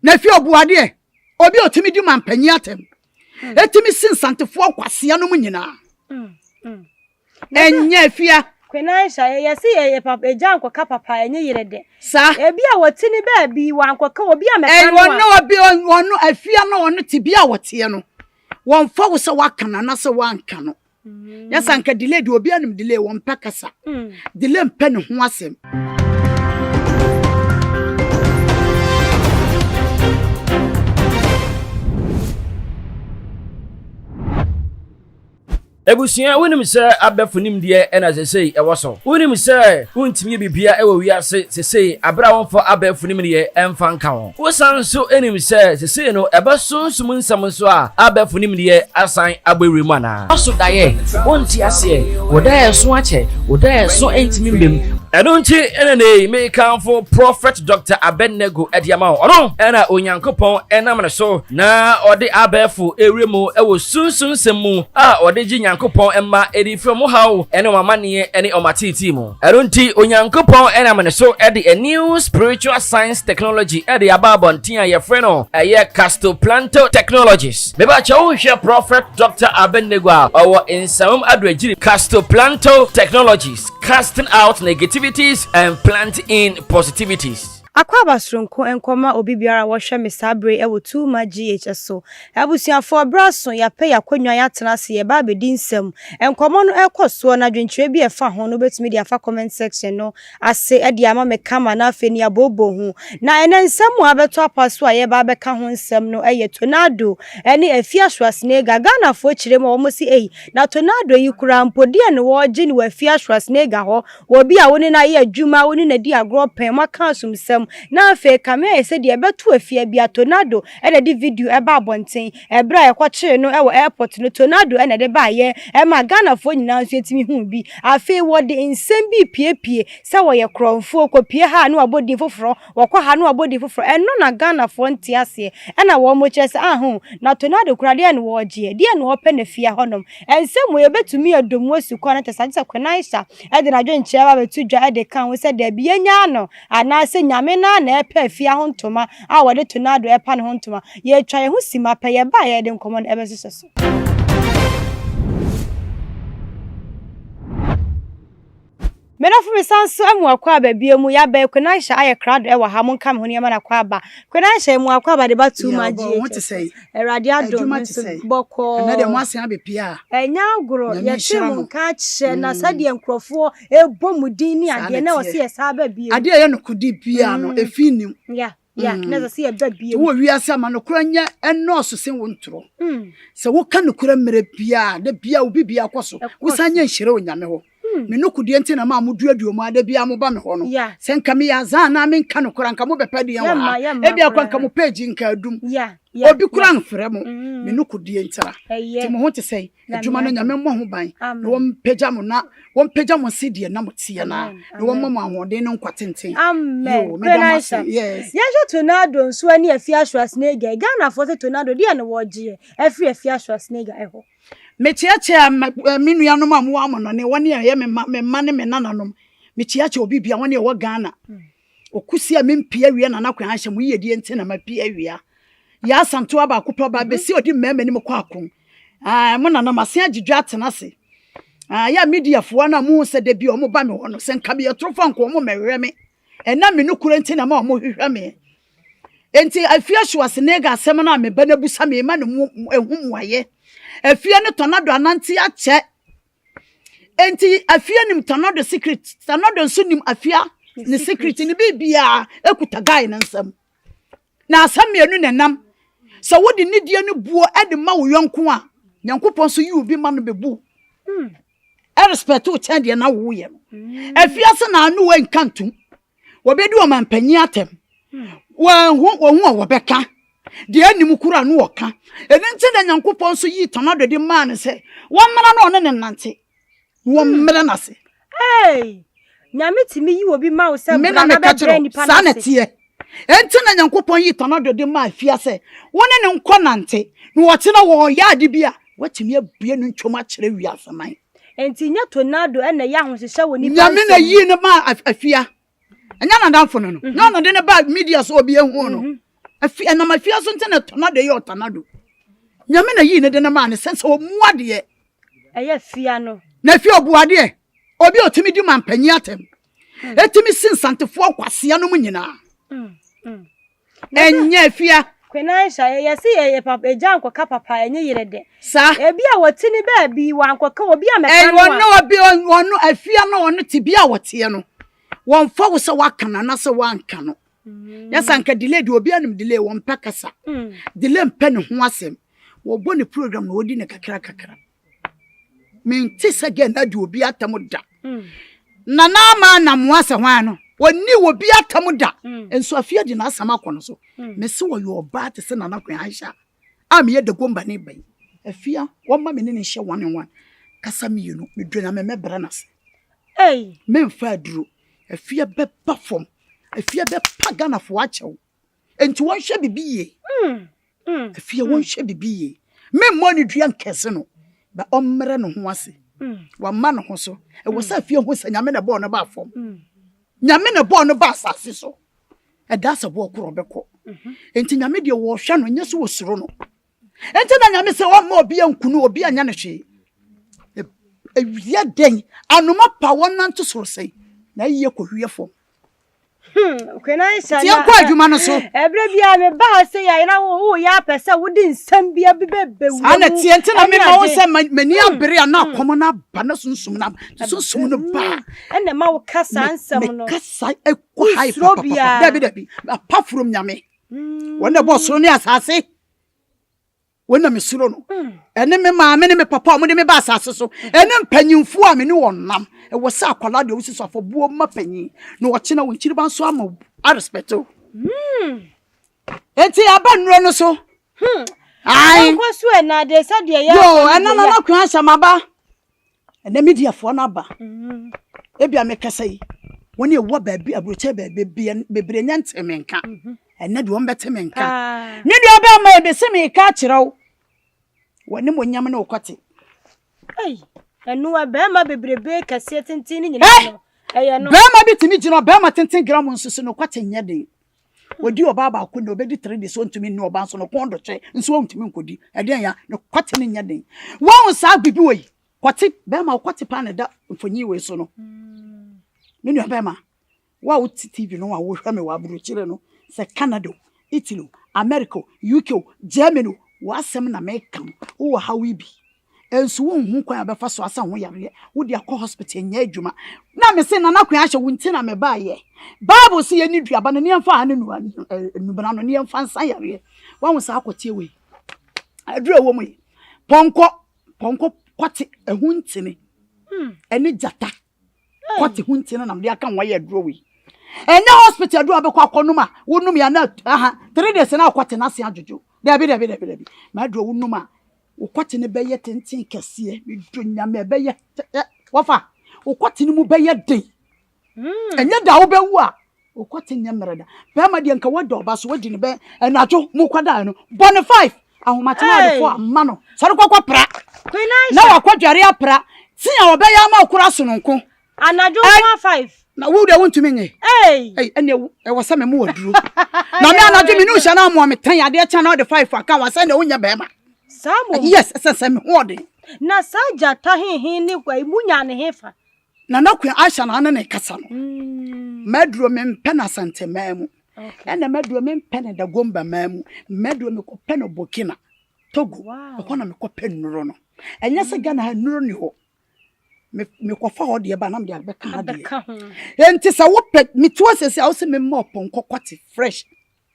Na fi ɔboadeɛ, obi a ɔtumi di mampanyin atɛm, ɛtumi si nsantefoɔ nkwasea no mu nyinaa. Ɛnyɛ afia. Queen Aisha, yɛse yɛ papa, agya ankɔka papa, ɛnyɛ yerɛ dɛ. Saa. Ebi a wɔte ne baabi, wankɔka obi a mɛka no a. Ɔno obi, ɔno afia no, ɔno te bi a wɔteɛ no, wɔmfa wo sɛ waka no anaasɛ wanka no. Nyɛ sɛ anka delay deɛ obi anim delay, wɔmpɛ kasa. Delay mpɛ ne ho asɛm. Abusua, wonim sɛ abɛfo nimdeɛ na sesei ɛwɔ so? Wonim sɛ wontumi yɛ biribiara wɔ wiase sesei bere a wɔmfa abɛɛfo nimdeɛ mfa nka ho? Wosan nso nim sɛ sesei no ɛba sunsum nsɛm nso a abɛɛfo nimdeɛ asan abɔ awura mu anaa? Woaso daeɛ, wonte aseɛ, wo daeɛ so akyɛ, wo daeɛ so ntumi mma mu. Ɛno nti na nnɛ yi mekamfo Prɔfɛt Dɔkta Abednego de ama wo. Ɔno na Onyankopɔn nam ne so na ɔde abɛɛfo awura mu wɔ sunsum nsɛm mu a ɔde gye Nyankopɔn mma de firi wɔn haw ne wɔn amanneɛ ne wɔn ateetee mu. Ɛno nti Onyankopɔn nam ne so de a new spiritual science technology de aba abɔnten a yɛfrɛ no ɛyɛ Castoplanto Technologies. Mebakyɛ wohwɛ Prɔfɛt Dɔkta Abednego a ɔwɔ Nsawam Adoagyiri Castoplanto Technologies. Casting out negativities and plant in positivities. Akwaaba soronko nkɔma obi biara a wɔhwɛ me saa bere yi wɔ Tuuma GH so. Abusuafoɔ, berɛ aso, yɛapɛ yɛn akonnwa, yɛatena ase, yɛreba abɛdi nsɛm. Nkɔmmɔ no rekɔ soɔ na adwenkyerɛ bi a ɛfa ho no wobɛtumi de afa comment section no ase de ama me kama na afei no yɛabooboo ho. Na ɛnnɛ nsɛm a abɛtɔ apa so a yɛreba abɛka ho nsɛm no yɛ Tornado ne Afia Schwarzenegger. Ghanafoɔ kyerɛ mu a wɔse ei, Na tornado yi koraa mpo, deɛn na wɔregye no wɔ Afia Schwarzenegger hɔ? Wɔ obi a wo ne no ayɛ adwuma, wo ne no adi agorɔ pɛn, moaka asomsɛm, na afei kame ayɛ sɛ deɛ ɛbɛto Afia bia, tornado na ɛde video ɛba abɔnten. Ɛberɛ a yɛkɔkyeree no wɔ airport no, tornado na ɛde baeɛ ɛmaa Ghanafoɔ nyinaa nso yɛtumi huu bi. Afei wɔde nsɛm bi repiepie sɛ wɔyɛ korɔmfoɔ, kɔpie ha a na wɔabɔ din foforɔ, Wɔkɔ ha na wɔabɔ din foforɔ. Ɛno na Ghanafoɔ nte aseɛ. Ɛna wɔn kyerɛ sɛ aho, na tornado koraa deɛn na wɔregyeɛ? Deɛn na wɔpɛ no afie hɔnom? Nsɛm wei yɛbɛtumi adɔ mu asi kwan no kyɛ sɛ agye sɛ Kwenaisha de n'adwenkyerɛ ba abɛto dwa de ka ho sɛ daabi yɛnyaa no anaasɛ Nyame no ara na ɛrepɛ afie ho ntoma a wɔde tornado repa ne ho ntoma. Yɛretwa yɛn ho simma pɛ, yɛba a yɛde nkɔmmɔ no ɛbɛhyehyɛ so. Me dɔfo me san so amu akwaaba bio mu yaba yi Kwenaisha ayɛ krado ɛwɔ ha monka me ho nneɛma na kwaaba Kwenaisha emu akwaaba de ba too much GHS Awurade adom me nso bɔkɔɔ Ɛnyɛ agorɔ yɛte mo nka akyɛ na sɛdeɛ nkurɔfoɔ ɛbɔ mu din ne adeɛ na ɛwɔ sɛ yɛsan ba bio. Adeɛ a ɛyɛ nokode biara no efi nnim. Yeah. Yeah, na ɛsɛ sɛ yɛba bio. Wɔ wiase ama nokorɛ nyɛ ɛnɔɔso sen wo ntorɔ. Sɛ woka nokorɛ mmerɛ biara, da biara obi biara kɔ so, wosan nya nhyira wɔ Nyame hɔ. Me nokodeɛ nti na maa moduadua mu a da biara moba me hɔ no. Sɛ nka meyɛ azaa anaa menka nokorɛ a, nka mobɛpɛ deɛn wɔ ha? Ebia koraa nka mo page nka adum. Obi koraa mfrɛ mo. Me nokodeɛ ntira. Nti mo ho te sɛn? Adwuma no Nyame mmɔ ho ban na wɔmpagya mo na wɔmpagya mo nse deɛ na mo teɛ no a na wɔmma mo ahoɔden ne nkwa tenten. Amen. Yoo, meda mo ase. Yes. Yɛnhwɛ Tornado nso ne Afia Schwarzenegger. Ghanafoɔ sɛ Tornado deɛ na wɔgyeɛ afiri Afia Schwarzenegger hɔ. Mekyeakyea me nuanom a mowɔ amanɔne, wɔne a ɛyɛ me mma, me mma ne me nananom. Mekyeakyea obi bia, wɔne ɛwɔ Ghana. Okusi a mempie awia Nana Kwan ahyɛ mo yiyedie nti na mapie awia. Yaa Asantewaa baako pɛ ɔbaa bɛsi ɔdi mmarima anim kɔ ako. Ah, mo nana masen agye dwa atena ase. Ah, yɛ mediafoɔ no a mohu sɛ da bi wɔn ba me hɔ no, sɛ nka meyɛ torofo anka wɔn mmɛhwehwɛ me. Ɛnam me nokorɛ nti na ma wɔn hwehwɛ me. Enti afie Schwarzenegger asɛm no a me ba no abusa me ma no mu ehu mmuaeɛ. Afie ne tornado anante akyɛ. Enti afia nim tornado secret, tornado nso nim afia ne secret ne biribiara ekuta guy no nsam. Na asɛm mmienu na ɛnam. Sɛ wode nidie ne buo de ma wo yɔnko a, Nyankopɔn nso yi obi ma no bɛbu. Ɛrespect wo kyɛn deɛ na woyɛ no. Afia se na ano wei nka ntom. Wɔbɛdi ɔmanpanyin atɛm. Wɔanhu wɔn a wɔbɛka. Deɛ anim kura no wɔka. Ɛno nti na Nyankopɔn nso yii tornado de maa no sɛ wɔmmra na ɔne no nnante. Na wɔmmrɛ no ase. Hey! Nyame tumi yi obi ma wo sɛ Me bra na na meka kyerɛ bɛbrɛ wo, nipa no saa na ase. ɛteɛ. Enti na Nyankopɔn yii tornado de maa Afia sɛ wo ne no nkɔ nante, na ɔkyena wɔreyɛ ade bi a, watumi abue no ntwom akyerɛ wiase man. Enti nyɛ tornado na ɛyɛ ahohyehyɛ wɔ nipa Nyame na nsam. yii no maa Afia. Ɛnyɛ n'adamfo no no. Nyɛ ɔno de no baa media so obi ehu no. Afi ɛnam afia so nti na tornado yɛ ɔtornado. Nyame na yii ne de no maa no sɛ sɛ ɔmu adeɛ. Ɛyɛ afia no. Na afia ɔbu adeɛ. Obi a ɔtumi di mampanyin atɛm. Ɛtumi si nsantefoɔ nkwasea nom nyinaa. Ɛnyɛ afia. Queen Aisha, yɛ se yɛ yɛ papa egya ankɔka papa ɛnyɛ yere dɛ. Saa. Ebi a wɔte ne baabi wankɔka obi a mɛka no a. Ɔno obi ɔno afia no ɔno te bi a wɔteɛ no. Wɔmfa wo sɛ waka no anaasɛ wanka no. Nyɛ sɛ anka delay deɛ obi anim delay wɔmpɛ kasa. Delay mpɛ ne ho asɛm. Wɔbɔ ne program na wɔdi ne kakra kakra. Mente sɛ gɛ na di obi atam da. Nana ama anamoa sɛ hwan no ɔnni obi atam da. Nso afie de n'asɛm akɔ no so. Mese wɔyɛ ɔbaa te sɛ Nana Kwen Aisha a meyɛ Dagomba ne ba yi. Afia wɔmma me ne no nhyɛ one on one kasa mmienu medɔ Nyame mɛbrɛ no ase. Memfa aduro. Afia bɛba fam. Afia bɛpa Ghanafoɔ akyɛw. Enti wɔnhwɛ bibi yie. Afia wɔnhwɛ bibi yie. Memmɔ ne dua nkɛse no, ba ɔmmrɛ ne ho ase. Wama ne ho so. Ɛwɔ sɛ afia hu sɛ Nyame na ɛbɔɔ no baa fam. Nyame na ɛbɔɔ no baa asase so. Ɛda sɛ boɔ korɔ ɔbɛkɔ. Enti Nyame deɛ wɔhwɛ no, nyɛ sɛ wɔsuro no. Enti na Nyame sɛ ɔmma obi anku no, obi anyɛ no hwee. Ewia dɛn? Anoma pa wɔn nante soro sɛn? Na ayie kɔhwie fam. Hmm, Nti yɛnkɔ adwuma no so. Ɛberɛ biara meba ha sɛ yɛ na woyɛ apɛ sɛ wode nsɛm bia bi bɛbɛwura mu. Saa na teɛ nti na mema wo sɛ m'ani hmm, abere a na hmm. akɔm no aba na sunsum no aba. Sunsum no ba. Ɛna ma wo ka saa nsɛm no. Meka saa ɛkɔ hae papapapa. Dabi dabi. Apart from Nyame. Wɔn na ɛbɔ soro ne asase. Wɔn na mesuro no. Ɛne me maame ne me papa a wɔde me ba asase so. Ɛne mpanyimfoɔ a me ne wɔn nam. Ɛwɔ sɛ akwadaa deɛ wosi so afɔbuo ma panyin. Na ɔkyena wɔn kyiriba nso ama arespɛte wo. Enti aba nnuro no so. Ae. Nkɔ so ɛna de sɛdeɛ yɛ. Yo, ɛna nana kwan ahyɛ maba. Ɛnɛ mediafoɔ no aba. Ebia mekasa yi, wɔn a ɛwɔ baabi aburokyɛ baabi bebree nyɛ nte me nka. Ɛnɛ deɛ wɔn bɛte me nka. Me nua bɛrima yi bɛsi me ka akyerɛ wo. Wɔne mo nyam ne wo kɔte. Ɛno a bɛrima bebrebe kɛseɛ tenten ne nyinaa no ɛyɛ no. Bɛrima bi tumi gyina bɛrima tenten gram nso so no kɔte nyɛ den. Ɔdi ɔbaa baako na ɔbɛdi three days ɔntumi nni ɔbaa nso no kɔn do kyɛ nso ɔntumi nkɔdi. Ɛdeɛn ya ne kɔte no nyɛ den. Wɔn saa bibi wɔ yi kɔte bɛrima kɔte paa na ɛda mfonyin wei so no. Me nua bɛrima wo a wote TV no a wohwɛ me wɔ aburokyire no sɛ Canada o, Italy o, America o, UK o, Germany o, w'asɛm na meka no wowɔ haw yi bi. Nso wonhu kwan a bɛfa so asa ho yareɛ. Wode akɔ hospital nyɛ adwuma. Na me se Nana Kwan ahyɛ wo nti na mebaeɛ. Bible se yɛnni duaba no ne yɛmfa ha ne nnubena no ne yɛmfa nsa yareɛ. Wahu saa akɔteɛ wei. Aduru ɛwɔ mu yi. Pɔnkɔ, pɔnkɔ kɔte ɛho ntini. Ɛne gyata kɔte ho ntini na mede aka ho ayɛ aduro wei. Ɛnyɛ hospital aduro a bɛkɔ akɔnom a wonom yɛ na aha three days na akɔte na ase adwodwo. Dabi dabi dabi dabi. Ma aduro wonom a Wo kɔte no bɛyɛ tenten kɛseɛ. Medɔ Nyame ɛbɛyɛ ɛ wɔfa wo kɔte no mu bɛyɛ den. Hmm. Ɛnyɛ da wobɛwu a wo kɔte nyɛ mmerɛ da. Bɛrima deɛ nka wada ɔba so wadi ne bɛ ɛnadwo mo kɔda no bɔ ne five ahomakyene adefo ama no sɔre kɔkɔ pra na wakɔ dware apra ti a ɔbɛyɛ ama okura sononko. Anadwo nko a five. Na wo deɛ wontumi nye. Ei. Ei ɛnna ɛwɔ sɛ memu waduro. Na me anadwo me ne wohyia na amoa me tan adeɛ kyɛn na ɔde five aka wa sɛ na wonyɛ bɛrima. Saa mo. Yes ɛsɛ sɛ me ho ɔden. Na saa gyata hehe ne kwa mu nya ne he fa. Nana Kua Aisha na ane ne kasa no. Mm. Maduro me mpɛ na Asanteman mu. Ɛna maduro me mpɛ na Dagomba man mu. Maduro me kɔpɛ no Burkina, Togo. Ɛhɔ na me kɔpɛ nnuro no. Ɛnyɛ sɛ Ghana ha nnuro ni hɔ. mekɔfa hɔ deɛ ba na mede abɛka ha deɛ enti sɛ wopɛ metu asɛsi a wo sɛ memma ɔpɔnkɔ kɔte fresh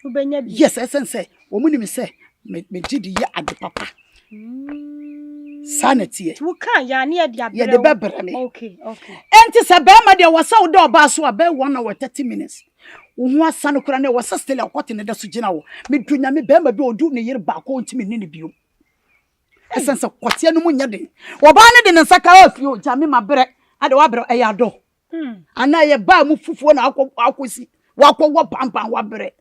wobɛnya bi yes ɛsɛn sɛ wɔn nim sɛ megye de yɛ ade papa mm. saa na teɛ woka yɛ ne yɛde abrɛ yɛde bɛbrɛ me enti sɛ bɛrima deɛ wɔ sɛ wode ɔbaa so a bɛyɛ one hour 30 minutes wo ho asa no kora ne wɔ sɛ still ɔkɔte ne da so gyina wɔ medu nyame bɛrima bi a ɔdu ne yere baako ɔntumi ne ne biom Ɛsɛn sɛ kɔteɛ no mu nyɛ den. Ɔbaa no de ne nsa ka afie o, gya me ma brɛ. Ade wabrɛ ɛyɛ adɔ. Hmm. Anaa ɛyɛ baa mu fufuo na akɔ akɔsi wakɔwɔ pampan wabrɛ.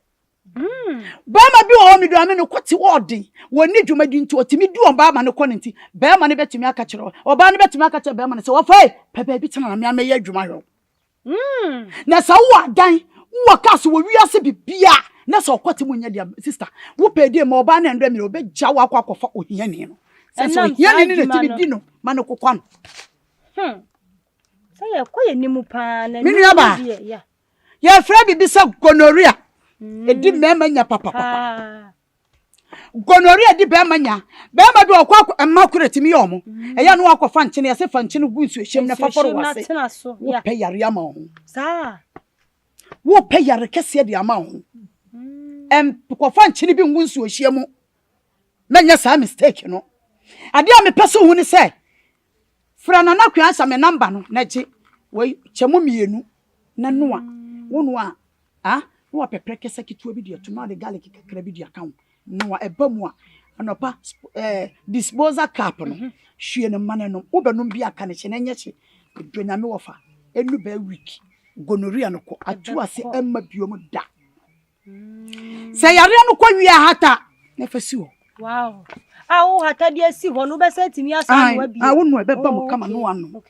Hmm. Bɛrima bi wɔ hɔ medu ame no kɔte ɔɔden. Wɔnni dwumadi nti ɔtumi di ɔbaa ma no kɔ ne nti bɛrima no bɛtumi aka kyerɛ ɔbaa no bɛtumi aka kyerɛ bɛrima no sɛ wɔfa yi pɛ baabi tena na me amɛyɛ adwuma hwɛ. Na sɛ wowɔ adan, wowɔ cars wɔ wiase bibia. Na sɛ ɔkɔte mu nyɛ deɛ sister, wopɛ die ma ɔbaa no ɛndɔ mmerɛ ɔbɛgya wo akɔ akɔfa ohiani no. Sɛ sɛ ohiani no na ɛtumi di no ma no kokwa no. Hmm. Sɛ yɛkɔ yɛn anim paa na Me nuabaa, yɛfrɛ biribi sɛ gonorrhea. Ɛdi mm. mmarima nya papapapa. Gonorrhea di bɛrima nya. Bɛrima bi ɔkɔ akɔ mma koro etimi yɛ ɔmo. Mm. Ɛyɛ no akɔfa nkyene yɛsɛ fa nkyene gu nsuo hyɛm na fa fɔre wase. Wopɛ yare ama wo ho. Saa. Wopɛ yare kɛseɛ de ama wo ho. Mm. Ɛm kɔfa nkyene bi ngu nsuo hyɛ mu. Mɛnyɛ saa mistake no. Adeɛ a mepɛ sɛ ohu ne sɛ frɛ Nana Kweansa me number no na gye wei kyɛ mu mmienu na noa. Wo noa a, na wapɛ prɛkɛsɛ ketewa bi de atum na ɔde garlic kakra bi de aka ho. Noa ɛba mu a, anɔpa eh, disposal cup no, mhm. hwie no ma no nom. Wobɛnom bi aka no hye na ɛnyɛ hye. Dɔ nyame wɔfa. Ɛnu bɛɛ week. Gonorrhea no kɔ. Atu ase ɛmma biom da. Sɛ yareɛ no kɔ wie ahata na fa si hɔ. Wow. A wo hata de asi hɔ no wobɛsɛ atumi asa anoa bio. A wo noa ɛbɛba mu oh, kama no ano.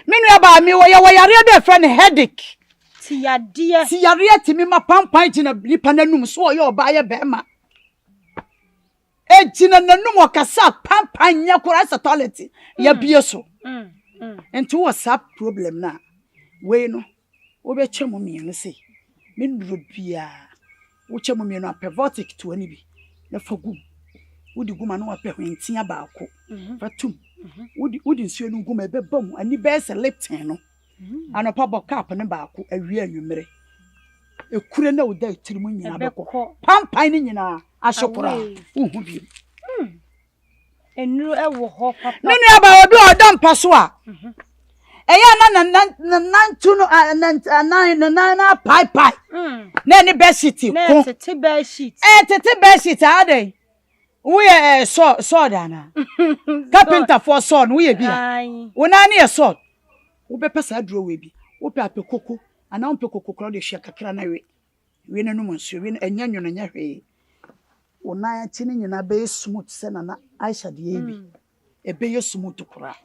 Me nua baa mi wɔ yɛwɔ yareɛ bi a ɛfrɛ no headache. Ti yadeɛ. Ti yareɛ tumi ma pampan gyina nipa n'anum so ɔyɛ ɔbaa yɛ bɛrima. Egyina n'anum ɔkasa pampan nyɛ koraa sɛ toilet yɛbie so. Mm, mm. Nti wɔ saa problem no a wei no Wobɛkyɛ mu mmienu sei, me nnuro biara, wokyɛ mu mmienu a, pɛ vortic toa no bi na fa gu mu. Wode gu mu a na wapɛ hwentia baako mhm. fa tom. Mhm. Wode wode nsuo no gu mu a ɛbɛba mu ani bɛyɛ sɛ Lipton no. Mhm. Anɔpa bɔ cup no baako awia anwummerɛ. Ekure na woda etiri mu nyinaa bɛkɔ. Pampan no nyinaa ahye koraa wohu bio. Hmm. Nnuro wɔ hɔ papa. Me nua baa obi a ɔda mpa so a, ɛyɛ na na na nantu no nan ne nan na apaepae. Mm. Na ɛne bedsheet ko. Na ɛtete bedsheet. Ɛtete bedsheet adɛn? Woyɛ ɛɛ sɔɔ sɔɔ da ana? Kapintafoɔ sɔɔ no woyɛ bi a. Wo nan no yɛ sɔɔ. Wobɛpɛ saa aduro wei bi. Wopɛ apɛ koko anaa wompɛ koko koraa wode hwɛ kakra na we. We no nom nsuo. We no ɛnyɛ nwono ɛnyɛ hwee. Wo nan akyi no nyinaa bɛyɛ smooth sɛ Nana Aisha deɛ yi bi. Ɛbɛyɛ smooth koraa.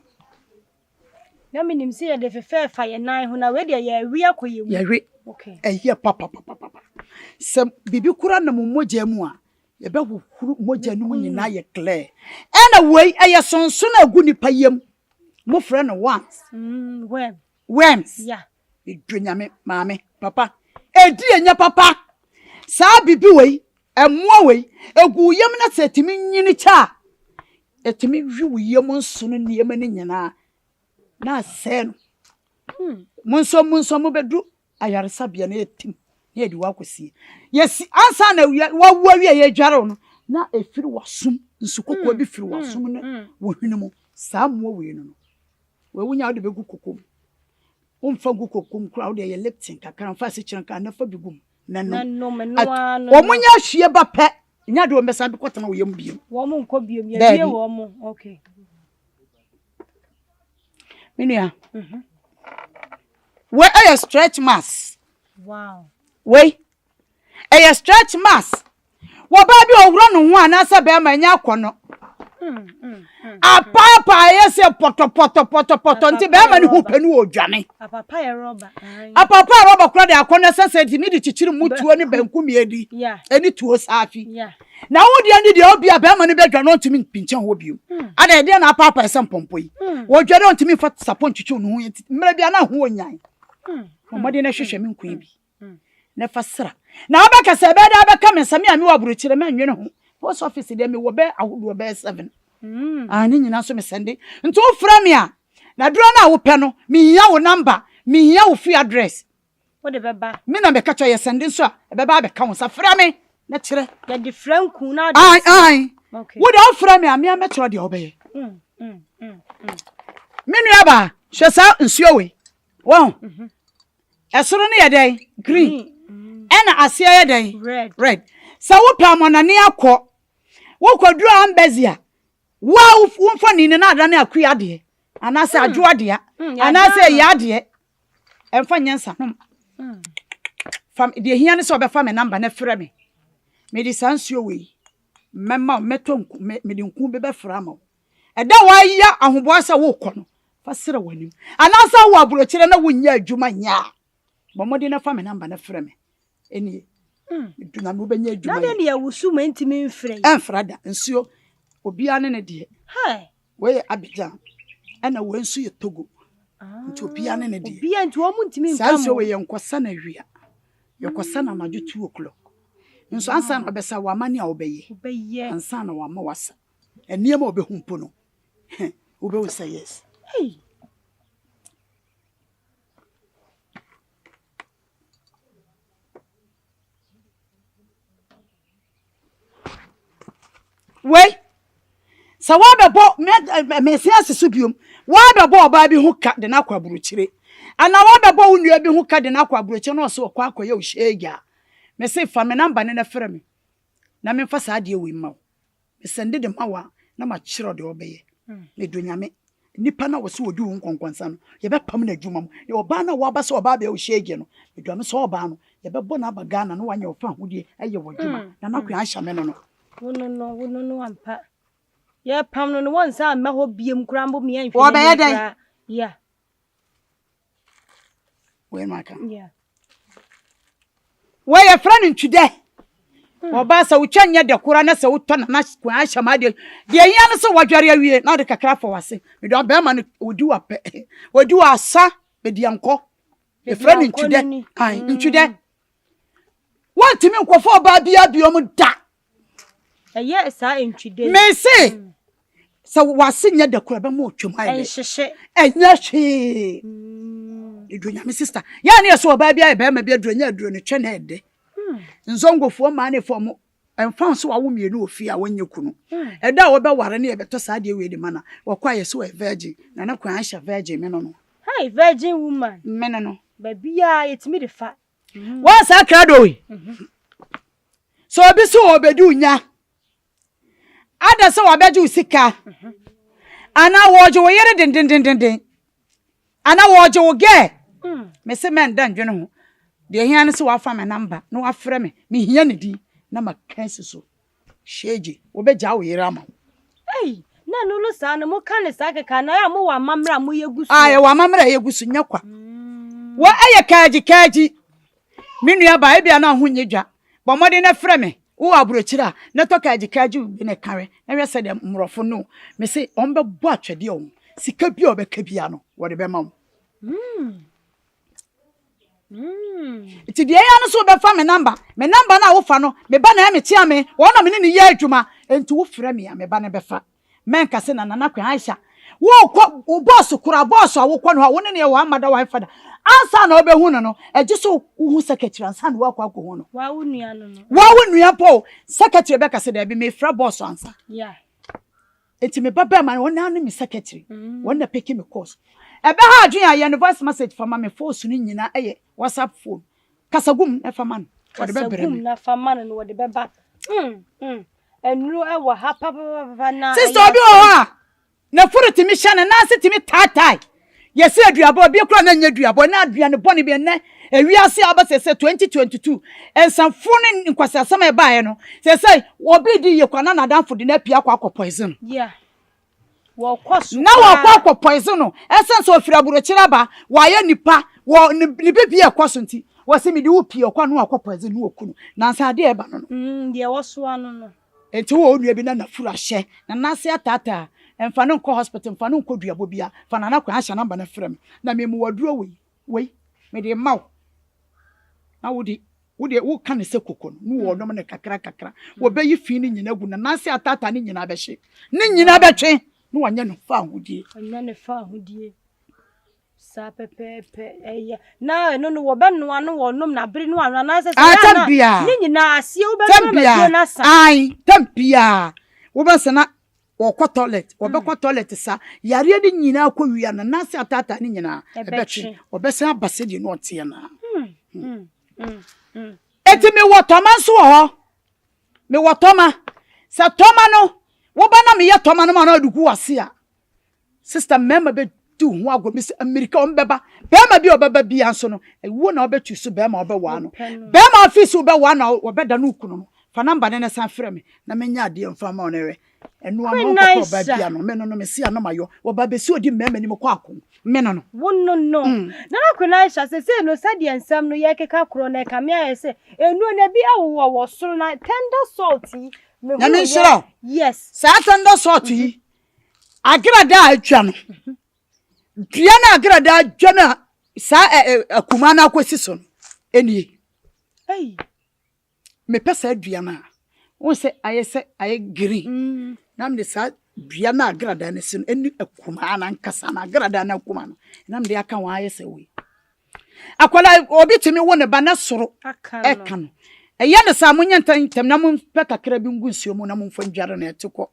Na menim sɛ yɛde fefɛɛfa yɛn nan ho na wei deɛ yɛwe akɔ yɛn mu. Yɛwe. Okay. Ɛyɛ papapapapa. Sɛ biribi koraa nam wo mogya mu a, yɛbɛhohoro mogya no mu nyinaa yɛ clear. Ɛna wei ɛyɛ sonsono a ɛgu nipa yam. Mofrɛ no worms. Mm, worm. Worms. Yeah. Medɔ Nyame, maame, papa. Ɛdi ɛnyɛ papa. Saa biribi wei, ɛmmoa wei, ɛgu wo yam na sɛ ɛtumi nyini kyɛ a, ɛtumi we wo yam nsono nneɛma no nyinaa na asɛe no. Hmm. Mo nso mo nso mobɛdu ayaresabea na yɛtim na yɛde wo akɔsie. Yɛsi ansa na wawu awie yɛdware wo no na ɛfiri w'asom nsu kɔkɔɔ bi firi w'asom ne hmm. wo hwene mu saa mmoa wei no no. Wei wonya wode bɛgu koko mu. Womfa ngu koko mu koraa wode ɛyɛ Lipton kakra mfa asikyire nka na fa bi gu mu na nom. Wɔn nyɛ ahwie ba pɛ nyɛ adeɛ wɔn bɛsan bɛkɔ tena wɔn yam biom. Wɔn nkɔ biom yɛwie wɔn okay. Me nua. Mhm. Wei ɛyɛ stretch marks. Wow. Wei Ɛyɛ stretch marks. Wɔ baa bi a ɔworɔ ne ho anaasɛ bɛrima ɛnyɛ akɔnɔ. Apaapaa ɛyɛ sɛ pɔtɔpɔtɔpɔtɔpɔtɔ nti bɛrima no ho pɛ no ɔdwane. Apapa yɛ rɔba. Apapa yɛ rɔba kora de akɔnɔ ɛsɛ sɛ ɛtumi de kyekyere mu tuo ne banku mmiedi ɛne tuo saafi. Na wo deɛ ne deɛ obi a bɛrima no bɛdwane ɔntumi mpinkyɛn hɔ bio. Ada ɛdeɛ na apaapaa ɛsɛ mpɔmpɔ yi. Wɔdwane ɔntumi mfa sapɔ ntwitwiw ne ho mmerɛ bi a na ho ɔnyan. Mmɔden na hwehwɛ me nkoa bi. na fa sra. Na wobɛka sɛ ɛbɛyɛ dɛ abɛka me nsa, me a mewɔ aburokyire mɛnwene ho. Post office deɛ mewɔ bɛyɛ ahodoɔ bɛyɛ seven. Mm. Ah, ne nyinaa nso mesɛnde. Nti wofrɛ me a, na duro no a wopɛ no, mehia wo number, mehia wo free address. Wode bɛba. Me na meka kyerɛ yɛ sɛnde nso a, ɛbɛba abɛka wo nsa. Frɛ me na kyerɛ. Yɛde frɛ nku na ade. Ae, ae. Okay. Wode wofrɛ me a, me a mɛkyerɛ deɛ wobɛyɛ. Mm, mm, mm, mm. Me nuabaa, hwɛ saa nsuo wei. Wɔn. Mm -hmm. Ɛsoro no yɛ dɛn? Green. Ɛna aseɛ yɛ dɛn? Red. Sɛ wopɛ amɔnane akɔ, wokɔduru ambɛzi a, wo a wo mfoni no na adane akua adeɛ, anaasɛ hmm. adwo adeɛ, hmm, anaasɛ ɛyɛ adeɛ. Ɛmfa nyɛ nsanom. Hmm. Fa deɛ hia ne sɛ ɔbɛfa me namba na frɛ me. Mede saa nsuo wei mɛma wo, mɛtɔ nku, mede nku bi bɛfra ama wo. Ɛda a woayɛ ahoboa sɛ worekɔ no, fa srɛ w'anim. Anaasɛ wowɔ aburokyerɛ na wonnya adwuma nyɛ a, bɔ mmɔden na fa me namba no frɛ me. Ɛnie. Medu Nyame wobɛnya adwuma Na deɛ ne yɛwosu ma ntumi mfrɛ yi. Ɛmfra da. Nsuo, obiara ne ne deɛ. Hey. Wei yɛ Abidjan, ɛna wei nso yɛ Togo. Nti obiara ne ne deɛ. Obiara nti wɔn ntumi nka Saa nsuo wei yɛnkɔsa no awia. Yɛkɔsa no anadwo 2 o'clock. Nso ansa na ɔbɛsa wɔ amane a wobɛyɛ. Wobɛyɛ. Ansa na wama wasa. Nneɛma a wobɛhu mpo no, wobɛhu sɛ yes. Hey. Wei, sɛ woabɛbɔ mɛsi ase so biom, woabɛbɔ ɔbaa bi ho ka de no akɔ aburokyire, anaa woabɛbɔ wo nua bi ho ka de no akɔ aburokyire na ɔsɛ ɔkɔ akɔyɛ wo hyɛɛgya a, mese fa me namba ne na frɛ me na memfa saa adeɛ wei mma wo. Mesɛnde de ma wo a, na makyerɛ wo deɛ wobɛyɛ. Medɔ Nyame. Nipa no a wɔse wɔdi wo nkɔnkɔnsa no, yɛbɛpam no adwuma mu. Na ɔbaa no a waba sɛ ɔbaa abɛyɛ wo hyɛɛgye no, medɔ no sɛ ɔbaa no, yɛbɛbɔ no aba Ghana na wanyɛ wo fa ahodie ayɛ w'adwuma. Nana Akua Ahyɛ me no no. Wo no no, wo no no ampa. Yɛpam no no, wɔnsan mma hɔ biom koraa mpo meyɛ nhwɛ Wɔbɛyɛ n'anim dɛn? koraa. Yeah. Wei no aka. Yeah. Wei yɛfrɛ no ntwidɛ. Ɔbaa sɛ wotwa nyɛ dɛ koraa na sɛ wotɔ nana kwan ahyɛ ma adeɛ. Deɛ hia no sɛ wadware awie na ɔde kakra fa w'ase. Mede ɔbɛrima no ɔdi wapɛ. Ɔdi w'asa bɛdi ankɔ. Yɛfrɛ no ntwidɛ. Ae, ntwidɛ. Wontumi nkɔfa ɔbaa biara biom da. Ɛyɛ saa ntwidɛ yi. Mese sɛ w'ase nyɛ dɛ koraa ɛbɛma ɔtwam ayɛ dɛ. Ɛnhyehye. Ɛnyɛ hwee. Eduro nyame sista. Yɛn ne yɛ sɛ ɔbaa bi ayɛ bɛrima bi aduro nyɛ aduro no twɛ na ɛdɛ. Nzongofoɔ mmaa ne fam ɛmfa ho sɛ wawo mmienu wɔ fie a wɔnyɛ kunu. Ɛda a wɔbɛware ne yɛbɛtɔ saa adeɛ wei de ma no a, wɔkɔ a yɛsɛ ɔyɛ virgin. Nana Kwan Ahyɛ virgin me no no. Hey, virgin woman. Me no no. Baabiara yɛtumi de fa. Wɔn saa krado yi. Sɛ obi so ɔbɛdi wo nya, ada sɛ wabɛgye wo sika, anaa wɔgye wo yere dendendenden, anaa wɔgye wo gɛɛ, mese mɛnda ndwene ho. Deɛ hia ne sɛ wafa me namba na wafrɛ me, mehia ne din na maka asi so. Hyegye, wɔbɛgyaa wo yere ama wo. Ei, na ɛno no saa no, moka ne saa kɛkɛ anaa ɛyɛ a mowɔ amammerɛ a moyɛ gu so? Ah, yɛwɔ amammerɛ a yɛgu so, nyɛ kwa. Wɔ ɛyɛ kaagyi kaagyi. Me nua baa, ebia na ho nyɛ dwa. Bɔ mmɔden na frɛ me. Wowɔ aburokyire a, na tɔ kaagyi kaagyi bi na ka hwɛ, na hwɛ sɛdeɛ mmorɔfo no, mese wɔn bɛbɔ atwɛdeɛ wɔn. Sika bi a wɔbɛka biara no, wɔde bɛma wo. Nti deɛ ɛyɛ no so wobɛfa me namba. Me namba no a wofa no, me ba na ɛyɛ me kyea me, wɔn na me ne no yɛ adwuma. Nti wofrɛ me a, me ba no bɛfa. Mɛnka sɛ na Nana Kwen Aisha, wokɔ wo bɔɔso koraa, bɔɔso a wokɔ no hɔ a, wo ne no yɛ one mother one father. Ansa na wobɛhu no no, ɛgye sɛ wohu secretary ansa na woakɔ akɔhu no. Waa wo nua no no. Waa wo nua mpo, secretary bɛka sɛ daabi, mefrɛ bɔɔso ansa. Yeah. Nti me ba bɛrima no, ɔno ara ne me secretary. Wɔn na peke me calls. Ɛbɛha adwene a, yɛ no voice message fa ma me phones no nyinaa ɛyɛ WhatsApp phone. Kasa gum na fa ma no. Wɔde bɛbrɛ me. Kasa gum na fa ma no na wɔde bɛba. Mm, mm. Nnuro ɛwɔ ha papapapa na. Sister obi wɔ hɔ a, n'afuru tumi hyɛ ne nan ase tumi taatae. Yɛsi aduabɔ, obi kura na nyɛ aduabɔ, na aduane bɔne bi ɛnɛ ewiase a aba sɛ sɛ 2022 nsanfo ne nkwasiasɛm a ɛbaeɛ no, sɛ sɛ obi di yie kwa na n'adamfo de no apia akɔ akɔ poison. Yeah. Wɔkɔ so Na wɔkɔ akɔ poison no, ɛsɛn sɛ ofiri aburokyire aba, wɔayɛ nipa, wɔ ne ne bibi a ɛkɔ so nti, wɔsi mede wo pie ɔkɔ ano akɔ poison no wɔku no. Nansa adeɛ ɛba no no. Deɛ wɔsoa no no. Enti wowɔ wo nua bi na n'afuru ahyɛ, na n'ase ataataa a, mfa no nkɔ hospital, mfa no nkɔ duabɔ biara, fa Nana Kwan ahyɛ number no frɛ me, na memu w'aduro wei, wei, mede rema wo, na wode, wodeɛ woka no sɛ koko no, na wɔnom no kakra kakra, wɔbɛyi fi no nyinaa agu, na n'ase ataataa no nyinaa bɛhye, ne nyinaa bɛtwe, na wanya ne fa ahodie. Wanya ne fa ahodie. Saa pɛpɛɛpɛ ɛyɛ. Na ɛno no wɔbɛnoa no wɔnom na bere no ano anaasɛ sɛ Ah, ɛyɛ tam ana biara. ne nyinaa aseɛ Tam wobɛnoa ma biara. aduro no asa. Ae, tam biara. Wobɛsɛ na wɔkɔ toilet, wɔbɛkɔ toilet sa. Yareɛ no nyinaa kɔ wie a, na n'ase ataataa no nyinaa ɛbɛtwe. Ɛbɛtwe. Ɔbɛsan aba sɛdeɛ na ɔteɛ no ara. Enti mewɔ tɔma nso wɔ hɔ. Mewɔ tɔma. Sɛ tɔma no, woba na meyɛ tɔma no ma na ɔde gu w'ase a, Sister mmarima bɛ di wo ho agorɔ mesi mmirika wɔn bɛba barima bi a ɔbɛba bia nso no ɛwuo na ɔbɛtu so barima ɔbɛwaa no barima afi so ɔbɛwaa na ɔbɛda no kunu no. Fa number no na san frɛ me na menyɛ adeɛ mfa mma wo na hwɛ. Ɛno ano ɔnkɔpɛ ɔbaa bia no, me no no, mese ano mayɔ. Wɔba bɛsi ɔdi mmarima anim kɔ ako, me no no. Wo no no. Nana Queen Aisha, sesei no sɛdeɛ nsɛm no yɛkeka korɔ no ɛkame ayɛ sɛ nnuro no ebi wowɔ wɔ soro na tender salt yi mehu Nyame nhyira wo. Yes. Saa tender salt yi, agradaa a atwa no, dua no agradaa adwa no a saa akumaa no akɔsi so no, ɛnie. Ei. Mepɛ saa dua no a, wohu sɛ ayɛ sɛ ayɛ green. Mm. Na mede saa dua no a agradaa no si no ɛne akumaa no ankasa no agradaa no akuma no na mede aka ho ayɛ sɛ wei. Akwadaa obi tumi wo ne ba na soro ɛka no. Ɛyɛ no saa monyɛ ntɛm na mompɛ kakra bi ngu nsuo mu na momfa ndware no ɛte kɔ.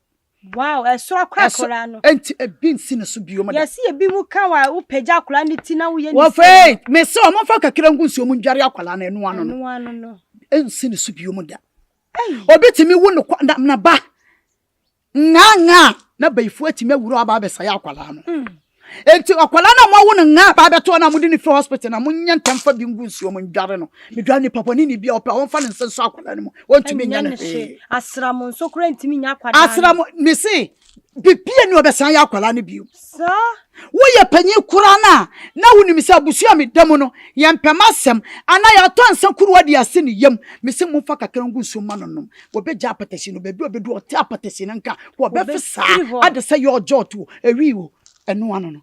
Wow, ɛsoro akɔ akwadaa no. Enti ebi nsi ne so bio mu da. Yɛsi ebi mu ka wa wopagya akwadaa ne ti na woyɛ ne Wɔfɛ mese wɔn mfa kakra ngu nsuo mu ndware akwadaa no ɛno ano no. Ɛno ano no. Ensi ne so bio mu da. Obi tumi wo ne na na ba ngaa ngaa na bayifoɔ atumi awura aba abɛsɛe akwadaa no. Mm. Enti akwadaa no a moawo no ngaa ba abɛtoɔ no a mode no firi hospital na monyɛ ntɛm fa bi ngu nsuo mu ndware no. Medware nipa bɔne ni bi a ɔpɛ a ɔmfa ne nsa nso akwadaa no mu. Ɔntumi nyɛ no hwee. Asram nso koraa ntumi nyɛ akwadaa no. Asram mese bibia ni ɔbɛsan yɛ akwadaa no bio. Saa. Woyɛ panyin koraa no a na wonim sɛ abusua a meda mu no yɛmpɛ m'asɛm anaa yɛatɔ nsa kuruwa de ase ne yam. Mese momfa kakra ngu nsuo mma no nnom. Wɔbɛgya apatasin no baabi a ɔbɛdu ɔte apatasin no nka wɔbɛfe saa ade sɛ yɛ ɔjɔt o ewi o ɛno ano no.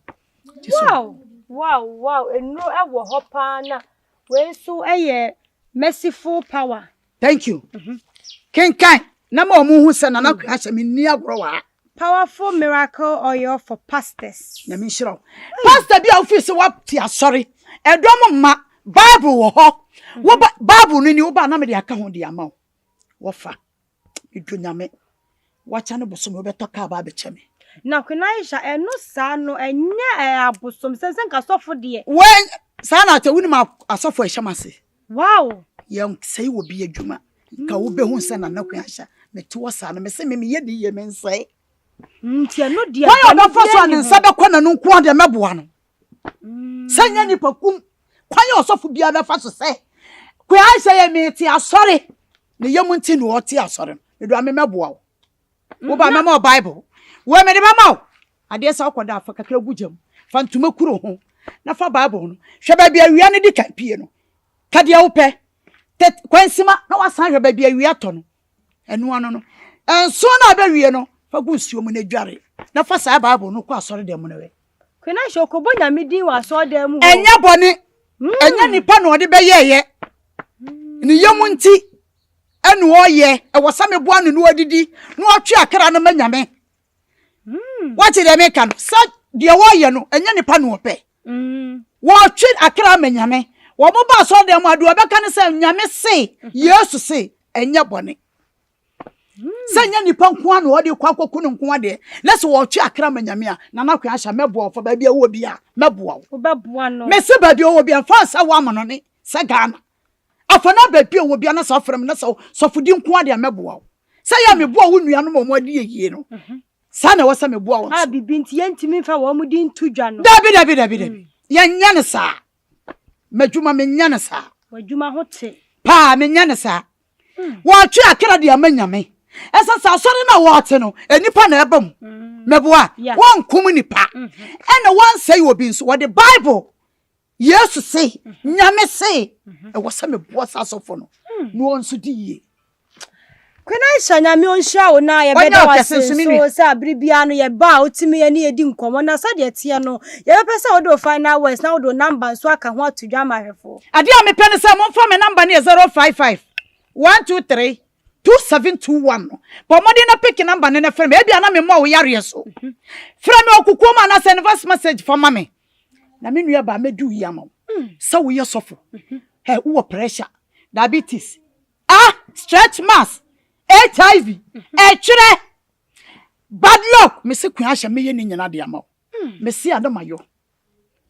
Wow wow wow nnuro ɛwɔ hɔ paa na wei nso ɛyɛ merciful power. Thank you. Mm-hmm. Kenkan na ma wɔn hu sɛ Nana Akua ahyɛ me nni agorɔ wɔ ha. Powerful miracle oil for pastors. Nyame nhyira wo. Pastor bi a wofii sɛ woate asɔre, ɛdɔm mma, Bible wɔ hɔ. Woba Bible no ni woba na mede aka ho de ama wo. Wɔfa. Medɔ Nyame. Wakyɛ no bosome wobɛtɔ kaa ba abɛkyɛ me. Na Queen Aisha ɛno saa no ɛnyɛ ɛɛ abosom sɛ sɛ nka sɔfo deɛ. Wɛn saa na atɛ wonim asɔfo a ɛhyɛ m'ase. Wow. Yɛn sɛe wɔ bi adwuma. Nka wobɛhu sɛ Nana Queen Aisha mete hɔ saa no mese me meyɛ ne yie mensɛe. Nti ɛno deɛ Kwan a ɔbɛfa so a ne nsa bɛkɔ n'ano nko ara deɛ mɛboa no. Sɛ nyɛ nipa kum kwan a ɔsɔfo biara bɛfa so sɛ Queen Aisha yɛ mete asɔre ne yam nti na ɔte asɔre no medu ame mɛboa wo woba mɛma wo bible wɔ mede bɛma wo adeɛ sɛ wokɔda afa kakra gu gyam fa ntoma kuro ho na fa bible no hwɛ baabi awia no di kan pie no ka deɛ wopɛ kwansima na wasan hwɛ baabi awia tɔ no Ɛno ano no, nson no a ɛbɛwie no, fa gu nsuo mu na dware, na fa saa Bible no kɔ asɔredan mu no wɛ. Kwena hyɛ ɔkɔbɔ nyame din wɔ asɔredan mu hɔ. Ɛnyɛ bɔne, ɛnyɛ nipa na ɔde bɛyɛɛyɛ. Ne yam nti ɛna ɔyɛ, ɛwɔ sɛ meboa no na ɔdidi na ɔtwe akra no ma nyame. Wate deɛ meka no, sɛ deɛ wɔyɛ no, ɛnyɛ nipa na ɔpɛ. Wɔtwe akra ama Nyame. Wɔn ba asɔredan mu a, deɛ wɔbɛka ne sɛ, Nyame se, Yesu se, ɛnyɛ bɔne. Sɛ nyɛ nipa nko ara na ɔde kɔ akɔku no nko ara deɛ, na sɛ wɔtwe akra ama Nyame a, Nana Kwan Ahyɛ, mɛboa wo fa baabi a wowɔ bi a, mɛboa wo. Wobɛboa no. Mese baabi a wowɔ bi a, mfa nsa wo amanɔne sɛ Ghana. Afa na baabi a wowɔ bi a, na sɛ wofrɛ me na sɛ sɔfodi nko ara deɛ, mɛboa wo. Sɛ yɛ a meboa wo nuanom a wɔn adi yɛ yie no, Saa na ɛwɔ sɛ meboa wɔn so. A biribi nti yɛntumi mfa wɔn din nto dwa no. Dabi, dabi, dabi, dabi. Mm. Yɛnyɛ no saa. M'adwuma menyɛ no saa. W'adwuma ho te. Paa menyɛ no saa. Mm. Wɔtwe akra de ama nyame. Ɛsɛ sɛ asɔre no a wɔte no, nnipa na ɛba mu. Mm. Meboa, wɔnkum nipa. Mm-hmm. Ɛna wɔnsɛe obi nso. Wɔde Bible Yesu se, Nyame se, ɛwɔ sɛ meboa saa asɔfo no na wɔn nso di yie. Queen Aisha Nyame ɔnhyira wo na yɛbɛda wo ase nso sɛ abere biara no yɛba a wotumi yɛne yɛdi nkɔmmɔ na sɛdeɛ ɛteɛ no yɛbɛpɛ sɛ wode wo final words na wode wo number nso aka ho ato dwa ama ahwɛfoɔ. Adeɛ a mepɛ ne sɛ momfa me number no yɛ 055 123 2721 no. Bɔ mmɔden na pick number no na frɛ me. Ebia na memmɔ wo yareɛ so. Frɛ me wɔ kokoam anaasɛ send voice message fa ma me. Na me nua baa mɛdu yi ama wo. Sɛ woyɛ sɔfo. Hɛ, wowɔ pressure, diabetes, ah, stretch marks, HIV, ɛtwerɛ, bad luck. Mese kua ahyɛ mɛyɛ ne nyina de ama wo. Mese a na mayɔ.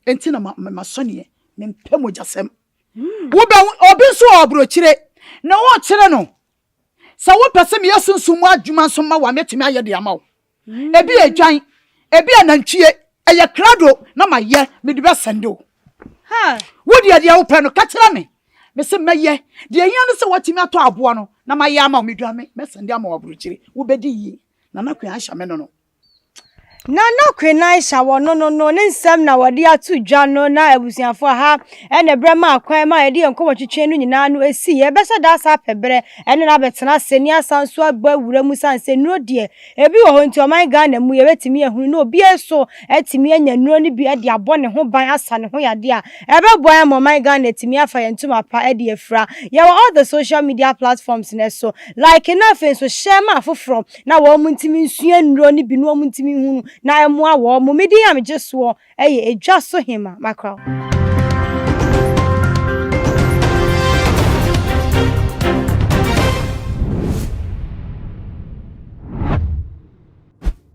Enti na masɔneɛ. Mempɛ mogyasɛm. Wobɛ obi nso wɔ aburokyire na wɔkyerɛ no sɛ wopɛ sɛ meyɛ sunsum mu adwuma nso ma wo a mɛtumi ayɛ de ama wo. Ebi yɛ dwan, ebi yɛ nantwie, ɛyɛ krado na mayɛ mede bɛsɛnde wo. Wo deɛ deɛ wopɛ no ka kyerɛ me. Mese mɛyɛ. Deɛ hia ne sɛ woatumi atɔ aboa no na mayɛ ama wo, medwa me, mɛsɛnde ama wo aburokyire, wobɛdi yie. Nana Queen Aisha me no no. Nana Queen Aisha wɔ no no no ne nsɛm na wɔde ato dwa no na abusuafoɔ ha ɛna ɛberɛ maa kwan ma yɛde yɛn nkɔmmɔtwetwe no nyinaa no ɛsi yɛbɛhyɛ da asa apɛ berɛ ɛne no abɛtena ase ne asan nso abɔ awura mu sane sɛ nnuro deɛ ebi wɔ hɔ nti ɔman Ghana mu yɛbɛtumi ahunu na obiara nso atumi anya nnuro no bi de abɔ ne ho ban asa ne ho yadeɛ a ɛbɛboa yɛn ama ɔman Ghana atumi afa yɛn ntoma pa de afira. Yɛwɔ all the social media platforms no so. Like na afei nso share ma afoforɔ na wɔn ntumi nsua nnuro no bi na wɔn ntumi nhunu na ɛmmoa wɔn. Me din a megye soɔ yɛ Edwa So Hema Mackerel.